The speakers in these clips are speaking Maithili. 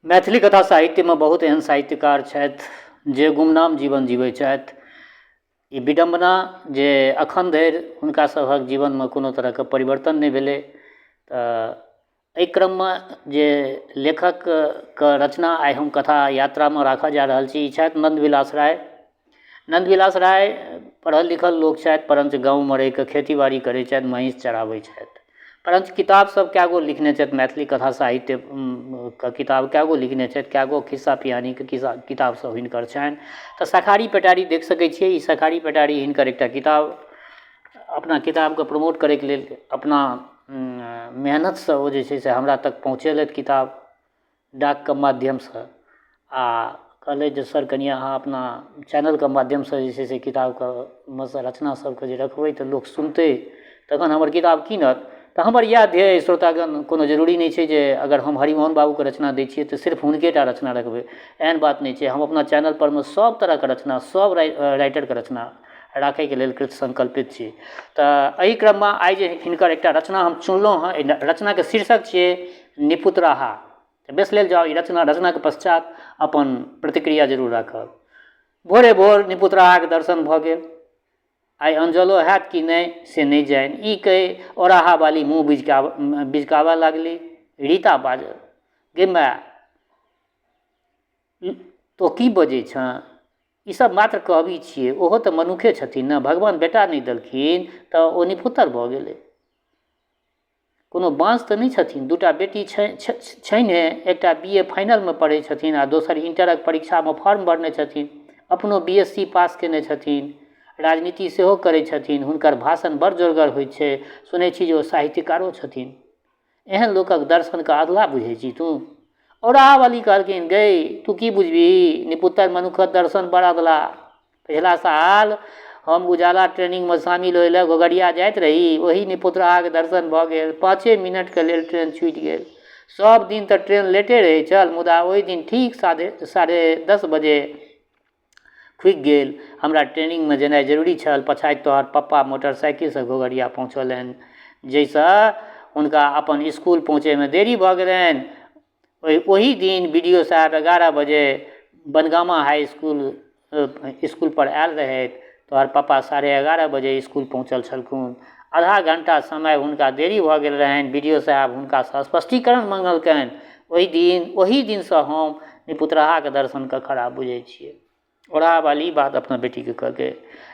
मैथिली कथा साहित्यमे बहुत एहन साहित्यकार छथि जे गुमनाम जीवन जीबै छथि। ई विडम्बना जे एखन धरि हुनका सभक जीवनमे कोनो तरहके परिवर्तन नहि भेलै। तऽ एहि क्रममे जे लेखकके रचना आइ हम कथा यात्रामे राखऽ जा रहल छी, ई छथि नन्दविलास राय। नन्दविलास राय पढ़ल लिखल लोक छथि, परञ्च गाँवमे रहिकऽ खेतीबाड़ी करै छथि, महीँस चराबै छथि, परञ्च किताब सब कए गो लिखने छथि। मैथिली कथा साहित्यके किताब कए गो लिखने छथि, कए गो खिस्सा पिहानीके किताब सब हिनकर छनि। तऽ सखारी पेटारी देख सकै छियै, ई सखारी पेटारी हिनकर एकटा किताब। अपना किताबके प्रमोट करैके लेल अपना मेहनतसँ ओ जे छै से हमरा तक पहुँचेलथि किताब डाकके माध्यमसँ, आ कहलथि जे सर कनि अहाँ अपना चैनलके माध्यमसँ जे छै से किताबके मे सँ रचना सबके जे रखबै तऽ लोक सुनतै, तखन हमर किताब कीनत। तऽ हमर इएह ध्येय अइ श्रोतागण, कोनो जरूरी नहि छै जे अगर हम हरिमोहन बाबूके रचना दै छियै तऽ सिर्फ हुनकेटा रचना रखबै, एहन बात नहि छै। हम अपना चैनलपर मे सब तरहके रचना, सब राइटरके रचना राखैके लेल कृत संकल्पित छी। तऽ एहि क्रममे आइ जे हिनकर एकटा रचना हम चुनलहुँ हँ, एहि रचनाके शीर्षक छियै निपुतराहा। तऽ बेस लेल जाउ ई रचना, रचनाके पश्चात अपन प्रतिक्रिया जरूर राखब। भोरे भोर निपुतराहाके दर्शन भऽ गेल, आइ अनजलो हैत कि नहि से नहि जानि। ई कहि ओराहा वाली मुँह बिजकाबऽ लागली। रीता बाजल, गे माय, तोँ की बजै छँ, ई सब मात्र कहबी छियै, ओहो तऽ मनुखे छथिन ने, भगवान बेटा नहि देलखिन तऽ ओ निपुतर भऽ गेलै, कोनो बाँझ तऽ नहि छथिन। दूटा बेटी छैन्हे, एकटा बी ए फाइनलमे पढ़ै छथिन आ दोसर इण्टरक परीक्षामे फॉर्म भरने छथिन। अपनो बी एस सी पास केने छथिन, राजनीति सेहो करै छथिन, हुनकर भाषण बड़ जोरगर होइ छै, सुनै छी जे ओ साहित्यकारो छथिन। एहन लोकक दर्शनके अधलाह बुझै छी तू? औराहावाली कहलखिन, गै तू की बुझबही, निपुत्तर मनुक्खक दर्शन बड़ अधलाह। पछिला साल हम उजाला ट्रेनिंगमे शामिल होइ लए घोघरिया जाइत रही, ओही निपुतराहाके दर्शन भऽ गेल। 5 मिनटके लेल ट्रेन छूटि गेल। सब दिन तऽ ट्रेन लेटे रहै छल, मुदा ओहि दिन ठीक 10:30 बजे खुगि गेल। हमरा ट्रेनिंगमे जेनाइ जरूरी छल। पछाति तोहर पप्पा मोटरसाइकिलसँ घोघरिया पहुँचौलनि, जाहिसँ हुनका अपन इसकुल पहुँचैमे देरी भऽ गेलनि। ओही दिन बी डी ओ साहेब 11 बजे बनगामा हाई इसकुलपर आयल रहथि। तोहर पप्पा 11:30 बजे इसकुल पहुँचल छलखुन। आधा घण्टा समय हुनका देरी भऽ गेल रहनि। बी डी ओ साहेब हुनकासँ स्पष्टीकरण मङ्गलकनि। ओहि दिनसँ हम निपुतराहाके दर्शनके खराब बुझै छियै। ओढ़ावाली बात अपना बेटीके कहलकै।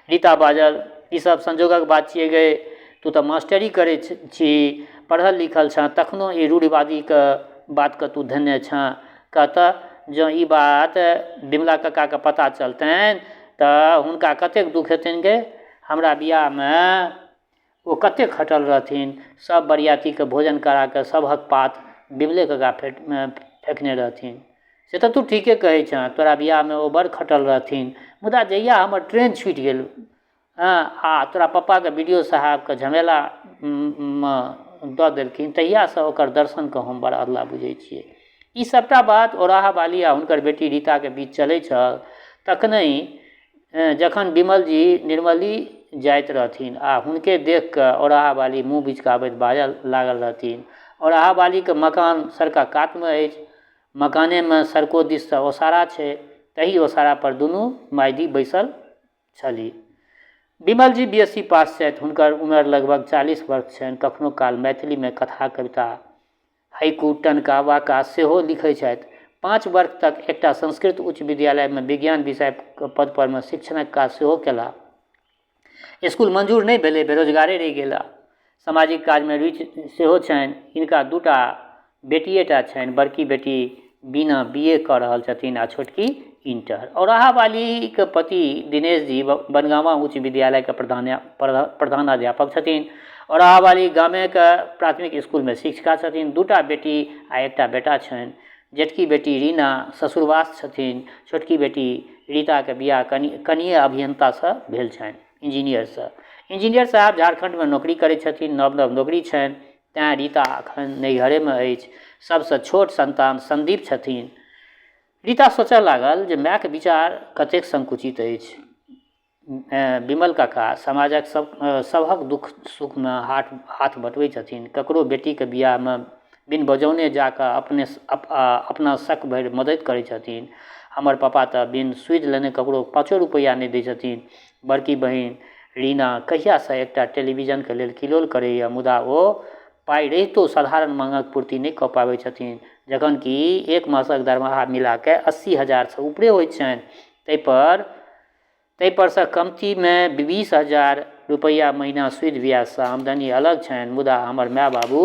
रीता बाजल, ई सब संजोगक बात छियै गे, तू तऽ मास्टरी करै छी, पढ़ल लिखल छँ, तखनो ई रूढ़िवादीके बातके तू धेने छँ। कहतऽ जँ ई बात बिमला कक्काके पता चलतनि तऽ हुनका कतेक दुःख हेतनि गे। हमरा बियाहमे ओ कतेक खटल रहथिन, सब बरियातीके भोजन कराकऽ सबहक पात बिमले कका फेकने रहथिन। से तऽ तू ठीके कहै छँ, तोरा बियाहमे ओ बड़ खटल रहथिन, मुदा जहिया हमर ट्रेन छूटि गेल हँ आ तोरा पप्पाके बी डी ओ साहबके झमेलामे दऽ देलखिन, तहियासँ ओकर दर्शनके हम बड़ अधलाह बुझै छियै। ई सबटा बात ओराहावाली आ हुनकर बेटी रीताके बीच चलै छल तखनहि जखन विमलजी निर्मली जाइत रहथिन आ हुनके देखिकऽ औराहावाली मुँह बिचकाबैत बाजऽ लागल रहथिन। औराहावालीके मकान सड़कक कातमे अछि। मकानेमे सड़को दिससँ ओसारा छै, तही ओसारापर दुनू माइदी बैसल छली। विमलजी बी एस सी पास छथि, हुनकर उमेर लगभग 40 वर्ष छनि। कखनो काल मैथिलीमे कथा, कविता, हाइकू, टनका, वाका सेहो लिखै छथि। 5 वर्ष तक एकटा संस्कृत उच्च विद्यालयमे विज्ञान विषयके पदपरमे शिक्षणक काज सेहो केलाह। इसकुल मंजूर नहि भेलै, बेरोजगारे रहि गेला। सामाजिक काजमे रुचि सेहो छनि। हिनका 2टा बेटिएटा छनि। बड़की बेटी बीना बी ए कऽ रहल छथिन आ छोटकी इण्टर। औराहावालीके पति दिनेश जी बनगामा उच्च विद्यालयके प्रधानाध्यापक छथिन। औराहावाली गामेके प्राथमिक इसकुलमे शिक्षिका छथिन। 2टा बेटी आ एकटा बेटा छनि। जेठकी बेटी रीना ससुरवास छथिन। छोटकी बेटी रीताके बियाह कनिए अभियन्तासँ भेल छनि, इंजीनियरसँ। इंजीनियर साहब झारखण्डमे नौकरी करै छथिन, नव नव नौकरी छनि, तेँ रीता एखन नैहरेमे अछि। सबसँ छोट सन्तान सन्दीप छथिन। रीता सोचऽ लागल जे मायके विचार कतेक संकुचित अछि। विमल काका समाजक सबहक दुःख सुखमे हाथ बँटबै छथिन। ककरो बेटीके बियाहमे बिन बजौने जा कऽ अपने अपना सक भरि मदति करै छथिन। हमर पापा तऽ बिन सूदि लेने ककरो 5 रुपैआ नहि दै छथिन। बड़की बहिन रीना कहियासँ एकटा टेलीविजनके लेल किलोल करैए, मुदा ओ पाइ रहितो साधारण माँगक पूर्ति नहि कऽ पाबै छथिन, जखन कि एक मासक दरमाहा मिलाके 80 हजारसँ ऊपरे होइ छनि। ताहिपरसँ कमतीमे 20 हजार रुपैआ महीना सूदि ब्याजसँ आमदनी अलग छनि। मुदा हमर माय बाबू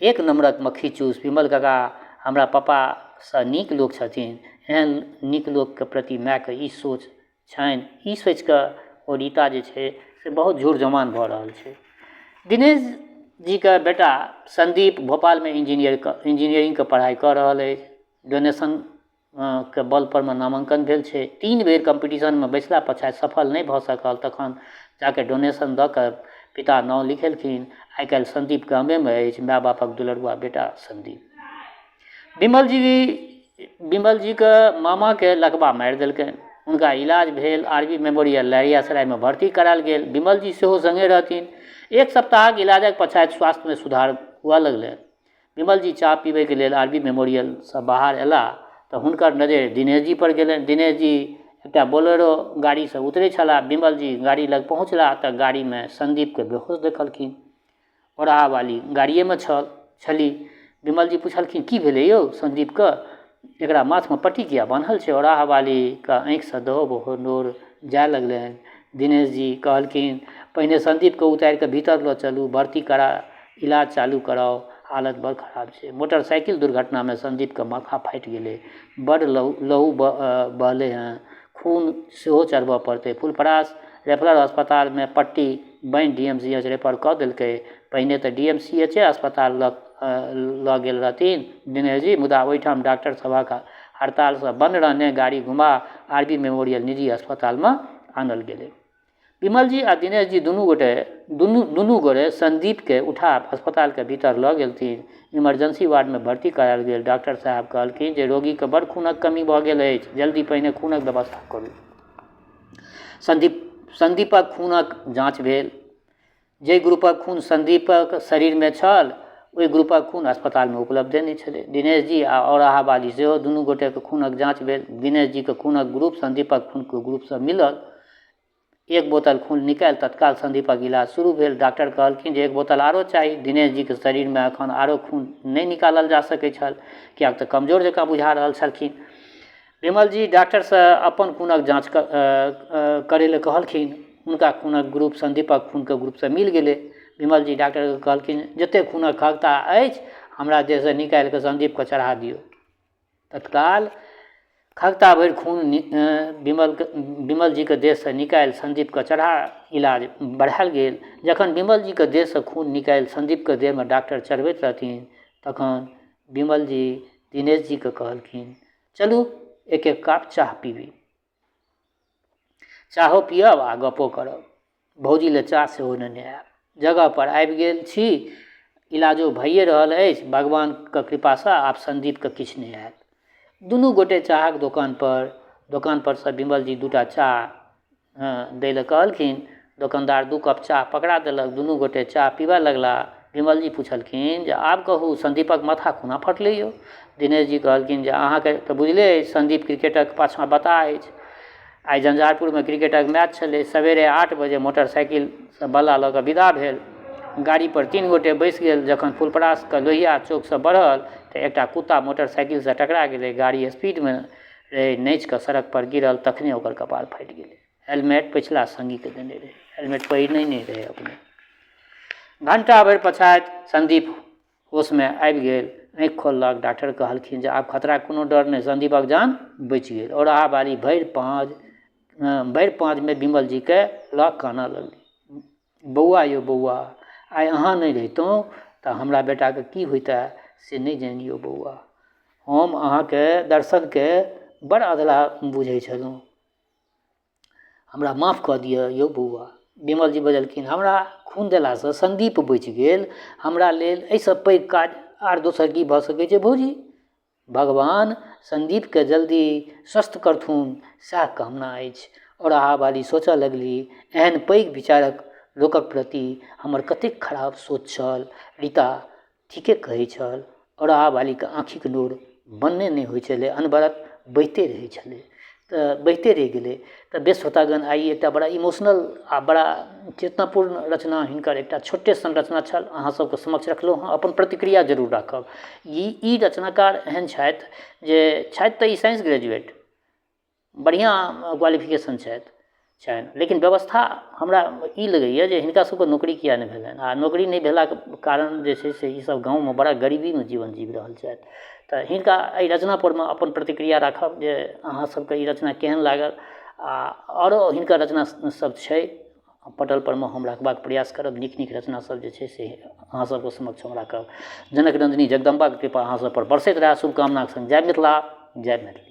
एक नम्बरक मक्खी चूस। विमल काका हमरा पापासँ नीक लोक छथिन। एहन नीक लोकके प्रति मायके ई सोच छनि, ई सोचिकऽ ओ रीता जे छै से बहुत झूर जमान भऽ रहल छै। दिनेश जीके बेटा सन्दीप भोपालमे इंजीनियरिंगके पढ़ाइ कऽ रहल अछि। डोनेशन के बलपरमे नामाङ्कन भेल छै। 3 बेर कम्पीटिशनमे बैसला पछाति सफल नहि भऽ सकल, तखन जाकऽ डोनेशन दऽ कऽ पिता नाम लिखेलखिन। आइ काल्हि सन्दीप गामेमे अछि, माय बापक दुलरुआ बेटा सन्दीप। विमल जीके मामाके लकवा मारि देलकनि। हुनका इलाज भेल, आर बी मेमोरियल लहेरियासरायमे भर्ती करायल गेल। विमल जी सेहो सङ्गे रहथिन। एक सप्ताहक इलाजक पछाति स्वास्थ्यमे सुधार हुअ लगलनि। विमल जी चाह पीबैके लेल आर बी मेमोरियलसँ बाहर अयलाह तऽ हुनकर नजरि दिनेश जी पर गेलनि। दिनेश जी एकटा बोलेरो गाड़ीसँ उतरै छलाह। विमल जी गाड़ी लग पहुँचलाह तऽ गाड़ीमे सन्दीपके बेहोश देखलखिन। ओराहावाली गाड़िएमे छली। विमल जी पुछलखिन, की भेलै यौ सन्दीपके, एकरा माथमे पट्टी किया बान्हल छै? ओराहावालीके आँखिसँ दहो बहो नोर जाय लगलनि। दिनेश जी कहलखिन, पहिने सन्दीपके उतारिकऽ भीतर लऽ चलू, भर्ती करा इलाज चालू कराउ, हालत बड़ खराब छै। मोटरसाइकिल दुर्घटनामे सन्दीपके माथा फाटि गेलै, बड़ लहू बहलै हँ, खून सेहो चढ़बऽ पड़तै। फुलपरास रेफरल अस्पतालमे पट्टी बान्हि D M C H refer कऽ देलकै। पहिने तऽ डी एम सी एचे अस्पताल लऽ गेल रहथिन दिनेशजी, मुदा ओहिठाम डॉक्टर सभक हड़तालसँ बन्द रहने गाड़ी घुमा आर बी मेमोरियल निजी अस्पतालमे आनल गेलै। विमलजी आ दिनेशजी दुनू गोटे सन्दीपके उठा अस्पतालके भीतर लऽ गेलथिन। इमरजेंसी वार्डमे भर्ती करायल गेल। डॉक्टर साहब कहलखिन जे रोगीके बड़ खूनक कमी भऽ गेल अछि, जल्दी पहिने खूनक व्यवस्था करू। सन्दीपक खूनक जाँच भेल। जाहि ग्रुपक खून सन्दीपक शरीरमे छल ओहि ग्रुपक खून अस्पतालमे उपलब्धे नहि छलै। दिनेशजी आ औराहावाली सेहो दुनू गोटेके खूनक जाँच भेल। दिनेशजीके खूनक ग्रुप सन्दीपक खूनके ग्रुपसँ मिलल। एक बोतल खून निकालि तत्काल सन्दीपक इलाज शुरू भेल। डॉक्टर कहलखिन जे एक बोतल आरो चाही। दिनेशजीके शरीरमे एखन आरो खून नहि निकालल जा सकै छल, किएक तऽ कमजोर जकाँ बुझा रहल छलखिन। विमलजी डॉक्टरसँ अपन खूनक जाँच करै लए कहलखिन। हुनका खूनक ग्रुप सन्दीपक खूनके ग्रुपसँ मिल गेलै। विमलजी डॉक्टरके कहलखिन, जतेक खूनक खगता अछि हमरा देहसँ निकालिकऽ सन्दीपके चढ़ा दियौ। तत्काल खगता भरि खून विमलजीके देहसँ निकालि सन्दीपके चढ़ा इलाज बढ़ायल गेल। जखन विमलजीके देहसँ खून निकालि सन्दीपके देहमे डॉक्टर चढ़बैत रहथिन तखन विमलजी दिनेशजीके कहलखिन, चलू एक एक कप चाह पीबी, चाहो पियब आ गपो करब, भौजी लए चाह सेहो नेने आयब। जगहपर आबि गेल छी, इलाजो भइए रहल अछि, भगवानके कृपासँ आब सन्दीपके किछु नहि हैत। दुनू गोटे चाहक दोकानपरसँ विमलजी 2टा चाह दै लए कहलखिन। दोकानदार 2 कप चाह पकड़ा देलक। दुनू गोटे चाह पीबऽ लगला। विमलजी पुछलखिन जे आब कहू सन्दीपक माथा कोना फटलै यौ? दिनेशजी कहलखिन जे अहाँके तऽ बुझले अछि सन्दीप क्रिकेटक पाछाँ बताह अछि। आइ झंझारपुरमे क्रिकेटक मैच छलै। सवेरे 8 बजे मोटरसाइकिलसँ बल्ला लऽ कऽ विदा भेल। गाड़ीपर 3 गोटे बैसि गेल। जखन फुलपरासके लोहिया चौकसँ बढ़ल तऽ एकटा कुत्ता मोटरसाइकिलसँ टकरा गेलै। गाड़ी स्पीडमे रहै, नाचिकऽ सड़कपर गिरल, तखने ओकर कपार फाटि गेलै। हेलमेट पछिला सङ्गीके देने रहै, हेलमेट पहिरने नहि रहै अपने। घण्टा भरि पछाति सन्दीप होशमे आबि गेल, आँखि खोललक। डॉक्टर कहलखिन जे आब खतराके कोनो डर नहि, सन्दीपक जान बचि गेल। औराहावाली भरि पाँजमे विमलजीके लऽ कानऽ लगली। बौआ यौ बौआ, आइ अहाँ नहि रहितहुँ तऽ हमरा बेटाके की होइतै से नहि जानि यौ बौआ। हम अहाँके दर्शनके बड़ अधलाह बुझै छलहुँ, हमरा माफ कऽ दिअ यौ बौआ। विमलजी बजलखिन, हमरा खून देलासँ सन्दीप बचि गेल, हमरा लेल एहिसँ पैघ काज आर दोसर की भऽ सकै छै भौजी? भगवान सन्दीपके जल्दी स्वस्थ करथुन सएह कामना अछि। औराहावाली सोचऽ लगली, एहन पैघ विचारक लोकक प्रति हमर कतेक खराब सोच छल। रीता ठीके कहै छल, औराहावालीके आँखिक नोर बन्ने नहि होइ छलै, अनवरत बहिते रहै छलै, तऽ बहिते रहि गेलै। तऽ बेस श्रोतागण, आइ एकटा बड़ा इमोशनल आ बड़ा चेतनापूर्ण रचना, हिनकर एकटा छोटे सन रचना छल, अहाँ सबके समक्ष रखलहुँ हँ। अपन प्रतिक्रिया जरूर राखब। ई रचनाकार एहन छथि जे छथि तऽ ई साइंस ग्रेजुएट, बढ़िआँ क्वालिफिकेशन छनि, लेकिन व्यवस्था हमरा ई लगैए जे हिनका सबके नौकरी किआ नहि भेलनि, आ नौकरी नहि भेलाके कारण जे छै से ई सब गाँवमे बड़ा गरीबीमे जीवन जीवि रहल छथि। तऽ हिनका एहि रचना परमे अपन प्रतिक्रिया राखब जे अहाँ सबके ई रचना केहन लागल। आ आओरो हिनकर रचना सब छै पटल परमे, हम रखबाक प्रयास करब। नीक नीक रचना सब जे छै से अहाँ सबके समक्ष हम राखब। जनक नन्दिनी जगदम्बाके कृपा अहाँ सब पर बरसैत रहए, शुभकामनाके सङ्ग जय मिथिला, जय मैथिली।